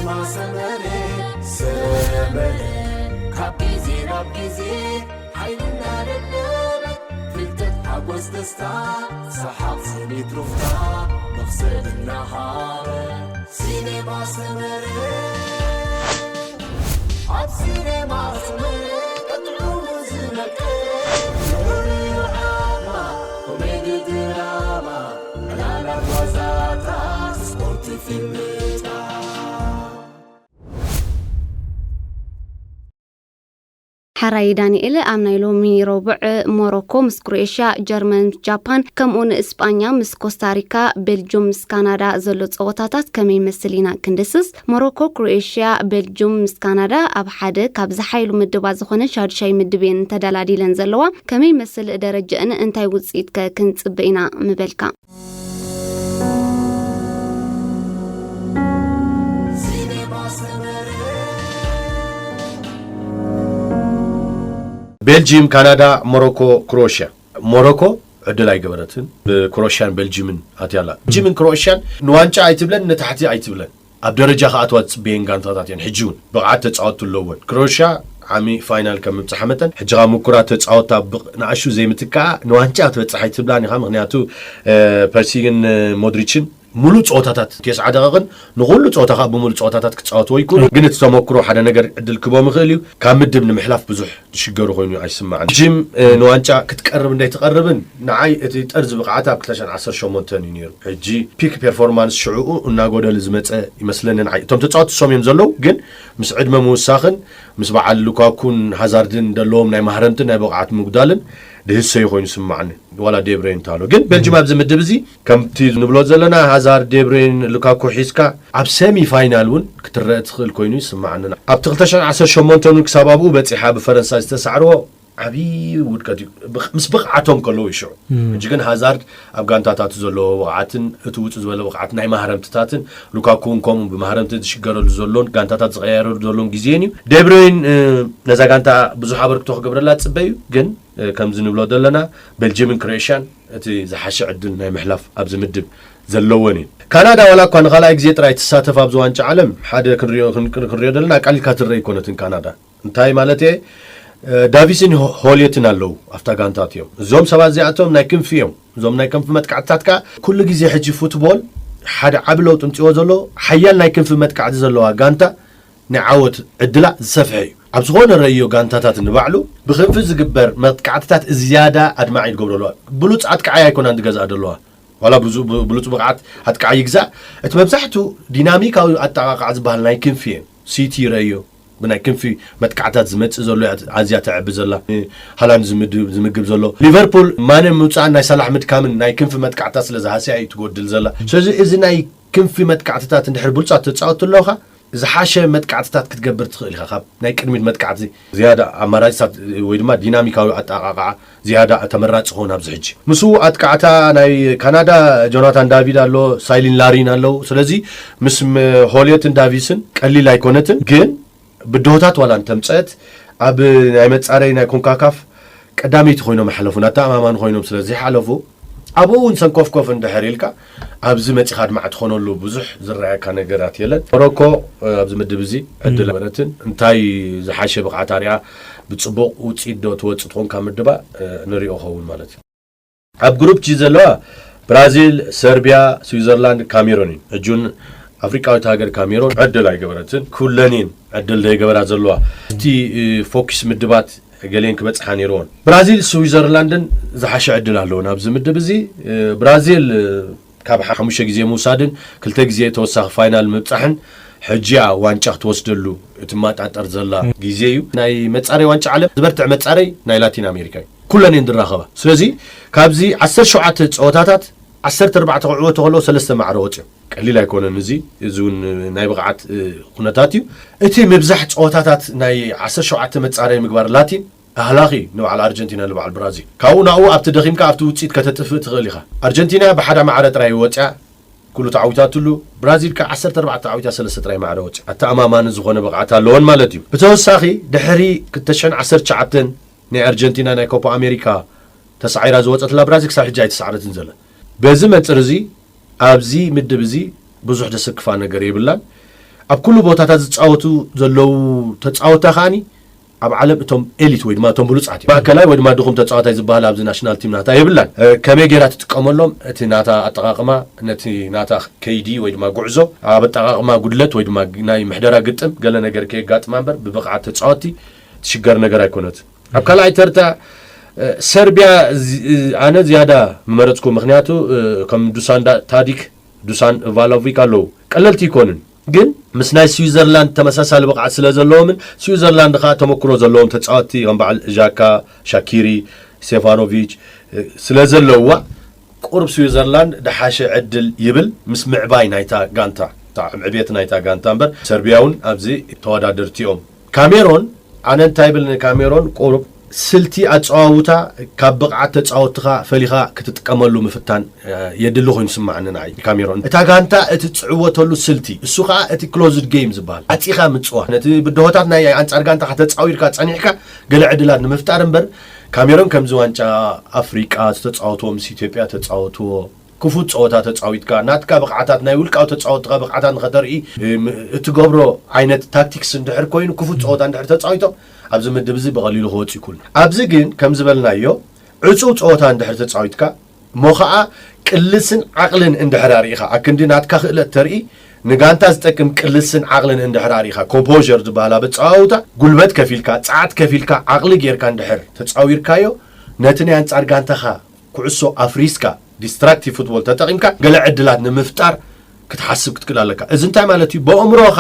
ሰመረ ሰመረ ካብ ግዜ ናብ ግዜ ሓይልና ደደበ ፍልጠት ሓጎስ ደስታ ሰሓቕ ስኒት ሩፍታ መኽሰብ እናሃበ ሲኔማ ሰመረ ኣብ ሲኔማ ሰመረ ቀጥዑ ዝነቀ ኮሜዲ ድራማ ዕላላት ዋዛታት ስፖርት ፊልምታት ሕራይ ዳንኤል ኣብ ናይ ሎሚ ረቡዕ ሞሮኮ ምስ ክሮኤሽያ፣ ጀርመን ምስ ጃፓን፣ ከምኡውን እስጳኛ ምስ ኮስታሪካ፣ ቤልጁም ምስ ካናዳ ዘሎ ጸወታታት ከመይ ይመስል ኢና ክንድስስ። ሞሮኮ፣ ክሮኤሽያ፣ ቤልጁም ምስ ካናዳ ኣብ ሓደ ካብ ዝሓይሉ ምድባት ዝኾነ ሻድሻይ ምድብ እየን ተደላዲለን ዘለዋ። ከመይ ይመስል ደረጃእን እንታይ ውጽኢት ከ ክንጽበ ኢና ምበልካ? ቤልጂም፣ ካናዳ፣ ሞሮኮ፣ ክሮሽያ። ሞሮኮ ዕድል ኣይገበረትን። ብክሮሽያን ቤልጂምን ኣትያላ። ቤልጂምን ክሮሽያን ንዋንጫ ኣይትብለን ንታሕቲ ኣይትብለን። ኣብ ደረጃ ክኣትዋ ዝፅበየን ጋንታታት እየን። ሕጂ እውን ብቕዓት ተፃወቱ ኣለወን። ክሮሽያ ዓሚ ፋይናል ከም ምብፅሓ መጠን ሕጂ ካብ ምኩራት ተፃወታ ንኣሹ ዘይምትካኣ ንዋንጫ ትበፅሕ ኣይትብላን ኢኻ። ምክንያቱ ፐርሲግን ሞድሪችን ሙሉእ ፀወታታት ቴስዓ ደቂቕን ንኹሉ ፀወታ ከዓ ብሙሉእ ፀወታታት ክፃወትዎ ይክእሉ። ግን እቲ ተመክሮ ሓደ ነገር ዕድል ክቦም ይኽእል እዩ። ካብ ምድብ ንምሕላፍ ብዙሕ ዝሽገሩ ኮይኑ ኣይስማዕን። ጂም ንዋንጫ ክትቀርብ እንዳይትቐርብን ንዓይ እቲ ጠርዚ ብቕዓት ኣብ ክልተ ሽሕን ዓሰርተ ሸሞንተን እዩ ነይሩ። ሕጂ ፒክ ፐርፎርማንስ ሽዕኡ እናጎደለ ዝመፀ ይመስለኒ ንዓይ። እቶም ተፃወቲ ሶም እዮም ዘለዉ፣ ግን ምስ ዕድመ ምውሳኽን ምስ በዓል ሉካኩን ሃዛርድን ዘለዎም ናይ ማህረምትን ናይ ብቕዓት ምጉዳልን ድህሰዩ ኮይኑ ስማዕኒ። ዋላ ዴብሬን እንተሃሎ ግን ቤልጅም ኣብዚ ምድብ እዚ ከምቲ ንብሎ ዘለና ሃዛርድ፣ ዴብሬን፣ ሉካኩ ሒዝካ ኣብ ሰሚ ፋይናል እውን ክትረአ ትኽእል ኮይኑ ይስማዓኒ። ኣብቲ ክልተ ሽሕን ዓሰርተ ሸሞንተን እውን ክሳብ ኣብኡ በፂሓ ብፈረንሳ ዝተሳዕርዎ ዓብዪ ውድቀት እዩ። ምስ ብቕዓቶም ከለዉ ይሽዑ ሕጂ ግን ሃዛርድ ኣብ ጋንታታቱ ዘለዎ ብቕዓትን እቲ ውፁ ዝበለ ብቕዓት ናይ ማህረምትታትን ሉካኩ እውን ከምኡ ብማህረምቲ ዝሽገረሉ ዘሎን ጋንታታት ዝቐያየረሉ ዘሎን ግዜን እዩ። ዴብሬን ነዛ ጋንታ ብዙሕ ኣበርክቶ ክገብረላ ፅበ እዩ። ግን ከምዚ ንብሎ ዘለና ቤልጅምን ክሮኤሽያን እቲ ዝሓሸ ዕድል ናይ ምሕላፍ ኣብዚ ምድብ ዘለወን እዩ። ካናዳ ዋላ እኳ ንኻልኣይ ግዜ ጥራይ ትሳተፍ ኣብዚ ዋንጫ ዓለም ሓደ ክንሪኦ ዘለና ኣቃሊልካ ትረአ ኣይኮነትን ካናዳ። እንታይ ማለት እየ? ዳቪስን ሆልየትን ኣለዉ ኣብታ ጋንታት እዮም። እዞም ሰባት እዚኣቶም ናይ ክንፊ እዮም። እዞም ናይ ክንፊ መጥቃዕትታት ከዓ ኩሉ ግዜ ሕጂ ፉትቦል ሓደ ዓቢ ለውጢ ምፅዎ ዘሎ ሓያል ናይ ክንፊ መጥቃዕቲ ዘለዋ ጋንታ ናይ ዓወት ዕድላ ዝሰፍሐ እዩ። ኣብ ዝኾነ ረእዮ ጋንታታት ንባዕሉ ብክንፊ ዝግበር መጥቃዕትታት ዝያዳ ኣድማዒ ዝገብረሉ ብሉፅ ኣጥቃዓይ ኣይኮናን ዝገዝኣ ዘለዋ። ዋላ ብሉፅ ብቕዓት ኣጥቃዓይ ይግዛእ እቲ መብዛሕቱ ዲናሚካዊ ኣጠቃቃዕ ዝበሃል ናይ ክንፊ እየን። ሲቲ ረእዮ ብናይ ክንፊ መጥቃዕታት ዝመፅእ ዘሎ ኣዝያ ተዕቢ ዘላ ሃላንድ ዝምግብ ዘሎ ሊቨርፑል ማነ ምውፃእን ናይ ሳላሕ ምድካምን ናይ ክንፊ መጥቃዕታት ስለ ዝሃስያ እዩ ትጎድል ዘላ። ስለዚ እዚ ናይ ክንፊ መጥቃዕትታት እንድሕር ብሉፃት ተፃወት ኣለኻ ዝሓሸ መጥቃዕትታት ክትገብር ትኽእል ኢኻ። ካብ ናይ ቅድሚት መጥቃዕቲ ዝያዳ ኣማራፅታት ወይ ድማ ዲናሚካዊ ኣጠቃቃዓ ዝያዳ ተመራፂ ክኸውን ኣብዚ ሕጂ ምስኡ ኣጥቃዕታ ናይ ካናዳ ጆናታን ዳቪድ ኣሎ፣ ሳይሊን ላሪን ኣለዉ። ስለዚ ምስ ሆልየትን ዳቪስን ቀሊል ኣይኮነትን፣ ግን ብድሆታት ዋላ እንተምፀአት ኣብ ናይ መፃረይ ናይ ኮንካካፍ ቀዳመይቲ ኮይኖም ሓለፉ ናተኣማማኒ ኮይኖም ስለ ዘይሓለፉ ኣብኡ እውን ሰንኮፍኮፍ እንድሕር ኢልካ ኣብዚ መፂኻ ኣድማዕ ትኾነሉ ብዙሕ ዝረኣየካ ነገራት የለን። ሞሮኮ ኣብዚ ምድብ እዚ ዕድል ነበረትን እንታይ ዝሓሸ ብቕዓት ኣርያ ብፅቡቕ ውፅኢት ዶ ትወፅእ ትኾን ካብ ምድባ ንሪኦ ኸውን ማለት እዩ። ኣብ ግሩፕ ጂ ዘለዋ ብራዚል፣ ሰርቢያ፣ ስዊዘርላንድ፣ ካሜሮን እዩ። ሕጂ እውን ኣፍሪቃዊት ሃገር ካሜሮን ዕድል ኣይገበረትን። ኩለን እየን ዕድል ዘይገበራ ዘለዋ። እቲ ፎኪስ ምድባት ገሌን ክበፅሓ ነይርዎን። ብራዚል ስዊዘርላንድን ዝሓሸ ዕድል ኣለዎ ናብዚ ምድብ እዚ። ብራዚል ካብ ሓሙሽተ ግዜ ምውሳድን ክልተ ግዜ ተወሳኺ ፋይናል ምብፃሕን ሕጂያ ዋንጫ ክትወስደሉ እትመጣጠር ዘላ ግዜ እዩ። ናይ መፃረይ ዋንጫ ዓለም ዝበርትዕ መፃረይ ናይ ላቲን ኣሜሪካ እዩ። ኩለን እየን ዝራኸባ። ስለዚ ካብዚ ዓሰርተ ሸውዓተ ፀወታታት ዓሰርተ ኣርባዕተ ክዕወቱ ከለዉ ሰለስተ ማዕረ ወፂኦም። ቀሊል ኣይኮነን እዚ። እዚ እውን ናይ ብቕዓት ኩነታት እዩ። እቲ ምብዛሕ ፀወታታት ናይ ዓሰርተ ሸውዓተ መፃረይ ምግባር ላቲን ኣህላኺ ንበዓል ኣርጀንቲና ንበዓል ብራዚል ካብኡ ናብኡ ኣብቲ ደኺምካ ኣብቲ ውፅኢት ከተጥፍእ ትኽእል ኢኻ። ኣርጀንቲና ብሓዳ ማዕረ ጥራይ ወፅያ ኩሉ ተዓዊታትሉ። ብራዚል ከዓ ዓሰርተ ኣርባዕተ ተዓዊታ ሰለስተ ጥራይ ማዕረ ወፅያ ኣተኣማማኒ ዝኾነ ብቕዓት ኣለወን ማለት እዩ። ብተወሳኺ ድሕሪ ክልተ ሽሕን ዓሰርተ ትሽዓተን ናይ ኣርጀንቲና ናይ ኮፓ ኣሜሪካ ተሳዒራ ዝወፀትላ ብራዚል ክሳብ ሕጂ ኣይተሳዕረትን ዘላ። በዚ መንፅር እዚ ኣብዚ ምድብ እዚ ብዙሕ ደሰክፋ ነገር የብላን። ኣብ ኩሉ ቦታታት ዝጻወቱ ዘለዉ ተጻወታ ከዓኒ ኣብ ዓለም እቶም ኤሊት ወይ ድማ እቶም ብሉጻት እዮም። ማእከላይ ወይ ድማ ድኹም ተጻዋታይ ዝበሃል ኣብዚ ናሽናል ቲም ናታ የብላን። እ፣ ከመይ ጌራ ትጥቀመሎም፣ እቲ ናታ ኣጠቓቕማ፣ ነቲ ናታ ከይዲ ወይ ድማ ጉዕዞ፣ ኣብ ኣጠቓቕማ ጉድለት ወይ ድማ ናይ ምሕደራ ግጥም ገለ ነገር ከየጋጥማ እምበር፣ ብብቕዓት ተጻወቲ ትሽገር ነገር ኣይኮነትን። ኣብ ካልኣይ ተርታ፣ እ፣ ሰርቢያ ዚ-፣ እ፣ ኣነ ዝያዳ ምመረጽኩ፣ ምኽንያቱ፣ እ፣ ከም ዱሳን ዳ-፣ ታዲክ፣ ዱሳን ቫሎቪክ ኣለዉ። ቀለልቲ ይኮኑን። ግን ምስ ናይ ስዊዘርላንድ ተመሳሳሊ ብቕዓት ስለ ዘለዎምን፣ ስዊዘርላንድ ኸኣ ተመክሮ ዘለዎም ተጻወትቲ ከም በዓል ዣካ፣ ሻኪሪ፣ ስቴፋኖቪች፣ እ፣ ስለ ዘለውዋ፣ ቁሩብ ስዊዘርላንድ ድሓሸ ዕድል ይብል ምስ ምዕባይ ናይታ ጋንታ፣ እታ ዕብየት ናይታ ጋንታ እምበር፣ ሰርቢያ እውን ኣብዚ ተወዳደርቲ እዮም። ካሜሮን፣ ኣነ እንታይ ይብል ንካሜሮን፣ ቁሩብ ስልቲ ኣጸዋውታ ካብ ብቕዓት ተጻወትኻ ፈሊኻ ክትጥቀመሉ ምፍታን፣ እ፣ የድሊ ኮይኑ ስማዕኒ ንዓይ። ካሜሮን፣ እታ ጋንታ እትጽዕወተሉ ስልቲ፣ እሱ ኸኣ እቲ ክሎዝድ ጌም ዝበሃል፣ ዓጺኻ ምጽዋት። ነቲ ብድሆታት ናይ ኣንጻር ጋንታኻ ተጻዊርካ ጸኒሕካ ገለ ዕድላት ንምፍጣር እምበር፣ ካሜሮን ከምዚ ዋንጫ ኣፍሪቃ ዝተጻወትዎ፣ ምስ ኢትዮጵያ ተጻወትዎ፣ ክፉት ጸወታ ተጻዊትካ፣ ናትካ ብቕዓታት፣ ናይ ውልቃዊ ተጻወትካ ብቕዓታት ንኸተርኢ፣ እም፣ እትገብሮ ዓይነት ታክቲክስ እንድሕር ኮይኑ፣ ክፉት ጸወታ እንድሕር ተጻዊቶም፣ ኣብዚ ምድብ እዚ ብቐሊሉ ክወጽእ ይክእሉ። ኣብዚ ግን፣ ከም ዝበልናዮ፣ ዕጹው ጸወታ እንድሕር ተጻዊትካ፣ እሞ ኸኣ ቅልስን ዓቕልን እንድሕር ኣርኢኻ፣ ኣክንዲ ናትካ ክእለት ተርኢ፣ ንጋንታ ዝጠቅም ቅልስን ዓቕልን እንድሕር ኣርኢኻ፣ ኮምፖዠር ዝበሃል ኣብ ኣጸዋውታ፣ ጉልበት ከፊልካ፣ ጸዓት ከፊልካ፣ ዓቕሊ ጌርካ እንድሕር ተጻዊርካዮ፣ ነቲ ናይ ኣንጻር ጋንታኻ ኩዕሶ ኣፍሪስካ፣ ዲስትራክቲቭ ፉትቦል ተጠቒምካ፣ ገለ ዕድላት ንምፍጣር ክትሓስብ ክትክእል ኣለካ። እዚ እንታይ ማለት እዩ? ብኣእምሮኻ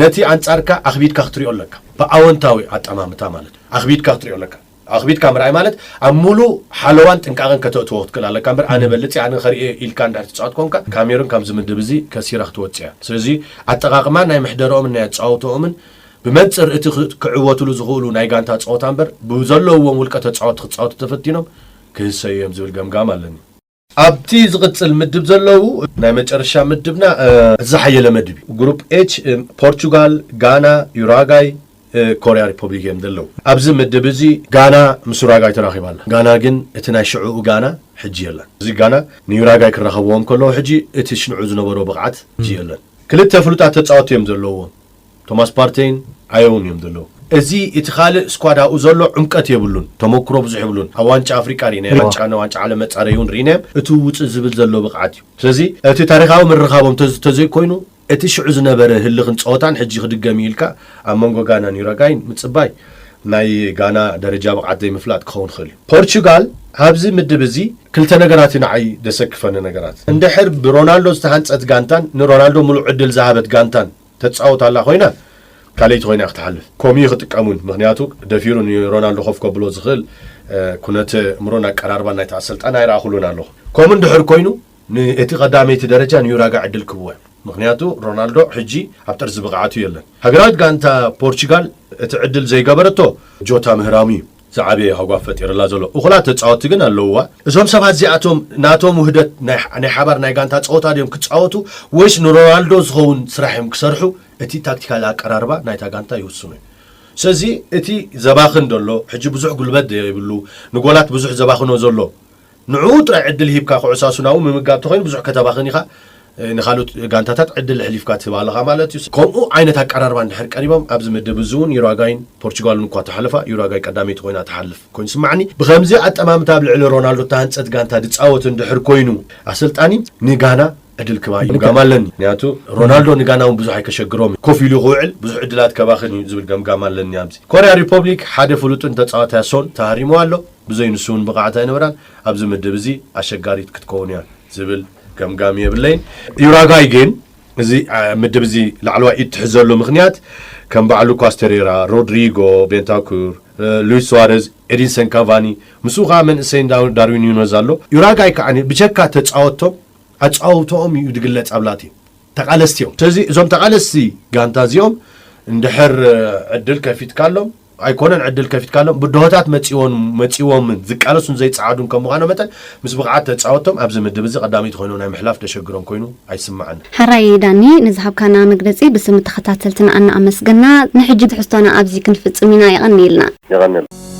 ነቲ ኣንጻርካ ኣኽቢድካ ክትሪኦ ኣለካ። ብኣወንታዊ ኣጠማምታ ማለት እዩ። ኣኽቢድካ ክትሪኦ ኣለካ። ኣኽቢድካ ምርኣይ ማለት ኣብ ሙሉእ ሓለዋን ጥንቃቐን ከተእትዎ ክትክእል ኣለካ እምበር፣ ኣነ በልጽ እየ፣ ኣነ ከርእየ ኢልካ እንድሕር ትጻወት ኮንካ፣ ካሜሩን ካብዚ ምድብ እዚ ከሲራ ክትወጽእ እያ። ስለዚ ኣጠቓቕማ ናይ ምሕደርኦምን ናይ ኣጻወትኦምን ብመንጽር እቲ ክ-፣ ክዕወትሉ ዝኽእሉ ናይ ጋንታ ጸወታ እምበር፣ ብዘለውዎም ውልቀ ተጻወትቲ ክጻወቱ ተፈቲኖም ክህሰዩ እዮም ዝብል ገምጋም ኣለኒ። ኣብቲ ዝቕጽል ምድብ ዘለዉ ናይ መጨረሻ ምድብና፣ እ፣ ዝሓየለ መድብ እዩ። ግሩፕ ኤች፣ እ፣ ፖርቹጋል፣ ጋና፣ ዩራጋይ፣ እ፣ ኮርያ ሪፐብሊክ እዮም ዘለዉ። ኣብዚ ምድብ እዚ ጋና ምስ ዩራጋይ ተራኺባ ኣላ። ጋና ግን እቲ ናይ ሽዑኡ ጋና ሕጂ የለን። እዚ ጋና ንዩራጋይ ክራኸብዎም ከለዉ ሕጂ እቲ ሽንዑ ዝነበሮ ብቕዓት ሕጂ የለን። ክልተ ፍሉጣት ተጻወትቲ እዮም ዘለዎም። ቶማስ ፓርቴይን ኣዮውን እዮም ዘለዉ። እዚ እቲ ካልእ ስኳድ ኣብኡ ዘሎ ዕምቀት የብሉን፣ ተመክሮ ብዙሕ የብሉን። ኣብ ዋንጫ ኣፍሪቃ ርኢናዮ፣ ዋንጫ፣ ዋንጫ ዓለም መጻረዪ እውን ርኢናዮም። እቲ ውጽእ ዝብል ዘሎ ብቕዓት እዩ። ስለዚ እቲ ታሪኻዊ ምርኻቦም ተዝ-፣ ተዘይኮይኑ፣ እቲ ሽዑ ዝነበረ ህልኽን ጸወታን ሕጂ ክድገም እዩ ኢልካ ኣብ መንጎ ጋናን ዩራጋይን ምጽባይ ናይ ጋና ደረጃ ብቕዓት ዘይምፍላጥ ክኸውን ይኽእል እዩ። ፖርቹጋል ኣብዚ ምድብ እዚ ክልተ ነገራት እዩ ንዓይ ደሰክፈኒ ነገራት። እንድሕር ብሮናልዶ ዝተሃንጸት ጋንታን ንሮናልዶ ምሉእ ዕድል ዝሃበት ጋንታን ተጻወት ኣላ ኮይና፣ ካልኣይቲ ኮይና ክትሓልፍ። ከምኡ ክጥቀሙን፣ ምኽንያቱ ደፊሩ ንሮናልዶ ኮፍ ከብሎ ዝኽእል፣ እ፣ ኩነት እምሮን ኣቀራርባን ናይቲ ኣሰልጣን ኣይረኣኹሉን ኣለኹ። ከምኡ እንድሕር ኮይኑ፣ ን-፣ እቲ ቀዳመይቲ ደረጃ ንዩራጋ ዕድል ክህብዎ እዮም። ምኽንያቱ ሮናልዶ ሕጂ ኣብ ጥርዚ ብቕዓቱ የለን። ሃገራዊት ጋንታ ፖርቹጋል እቲ ዕድል ዘይገበረቶ ጆታ ምህራሙ እዩ ዝዓበየ ሃጓፍ ፈጢርላ ዘሎ። እኹላት ተጻወትቲ ግን ኣለውዋ። እዞም ሰባት እዚኣቶም ናቶም ውህደት ናይ፣ ናይ ሓባር ናይ ጋንታ ጸወታ ድዮም ክጻወቱ ወይስ ንሮናልዶ ዝኸውን ስራሕ እዮም ክሰርሑ? እቲ ታክቲካል ኣቀራርባ ናይታ ጋንታ ይውስኖ እዩ። ስለዚ እቲ ዘባኽን ዘሎ፣ ሕጂ ብዙሕ ጉልበት ዘይብሉ፣ ንጎላት ብዙሕ ዘባኽኖ ዘሎ፣ ንዕኡ ጥራይ ዕድል ሂብካ ኩዕሳሱ ናብኡ ምምጋብ ተኾይኑ ብዙሕ ከተባኽን ኢኻ፣ እ፣ ንኻልኦት ጋንታታት ዕድል ኣሕሊፍካ ትህብ ኣለኻ ማለት እዩ። ከምኡ ዓይነት ኣቀራርባ እንድሕር ቀሪቦም ኣብዚ ምድብ እዚ እውን ዩራጋይን ፖርቹጋልን እኳ ተሓለፋ፣ ዩራጋይ ቀዳመይቲ ኮይና ትሓልፍ ኮይኑ ስማዕኒ። ብኸምዚ ኣጠማምታ ኣብ ልዕሊ ሮናልዶ እተሃንጸት ጋንታ ድጻወት እንድሕር ኮይኑ ኣሰልጣኒ ንጋና ዕድል ክባ ይምጋም ኣለኒ። ምኽንያቱ ሮናልዶ ንጋና እውን ብዙሕ ኣይከሸግሮም፣ ኮፍ ኢሉ ክውዕል ብዙሕ ዕድላት ከባኽን እዩ ዝብል ገምጋም ኣለኒ። ኣብዚ ኮርያ ሪፐብሊክ ሓደ ፍሉጥን ተጻዋታይ ሶን ተሃሪሙ ኣሎ። ብዘይ ንሱ እውን ብቕዓት ኣይነበራን። ኣብዚ ምድብ እዚ ኣሸጋሪት ክትከውን እያ ዝብል ገምጋም የብለይን። ዩራጋይ ግን እዚ፣ አ፣ ምድብ እዚ ላዕለዋይ ኢድ ትሕዘሉ ምኽንያት ከም በዓል ሉካስ ተሬራ፣ ሮድሪጎ ቤንታኩር፣ እ፣ ሉዊስ ሱዋረዝ፣ ኤዲንሰን ካቫኒ፣ ምስኡ ከዓ መንእሰይ ዳ-፣ ዳርዊን ኑነዝ ኣሎ። ዩራጋይ ከዓ ብጀካ ተጻወቶም ኣጻውተኦም እዩ ዝግለጽ ኣብ ላቲን። ተቓለስቲ እዮም። ስለዚ እዞም ተቓለስቲ ጋንታ እዚኦም እንድሕር፣ እ፣ ዕድል ከፊትካሎም፣ ኣይኮነን ዕድል ከፊትካሎም፣ ብድሆታት መጺዎን-፣ መጺዎምን ዝቃለሱን ዘይጸዓዱን ከም ምዃኖም መጠን፣ ምስ ብቕዓት ተጻወቶም ኣብዚ ምድብ እዚ ቀዳመይቲ ኮይኖም ናይ ምሕላፍ ደሸግሮም ኮይኑ ኣይስምዓንን። ሕራይ ዳኒ፣ ንዝሃብካና መግለጺ ብስም ተኸታተልትና እናኣመስገና፣ ንሕጂ ትሕዝቶና ኣብዚ ክንፍጽም ኢና። የቐንየልና። የቐንየልና።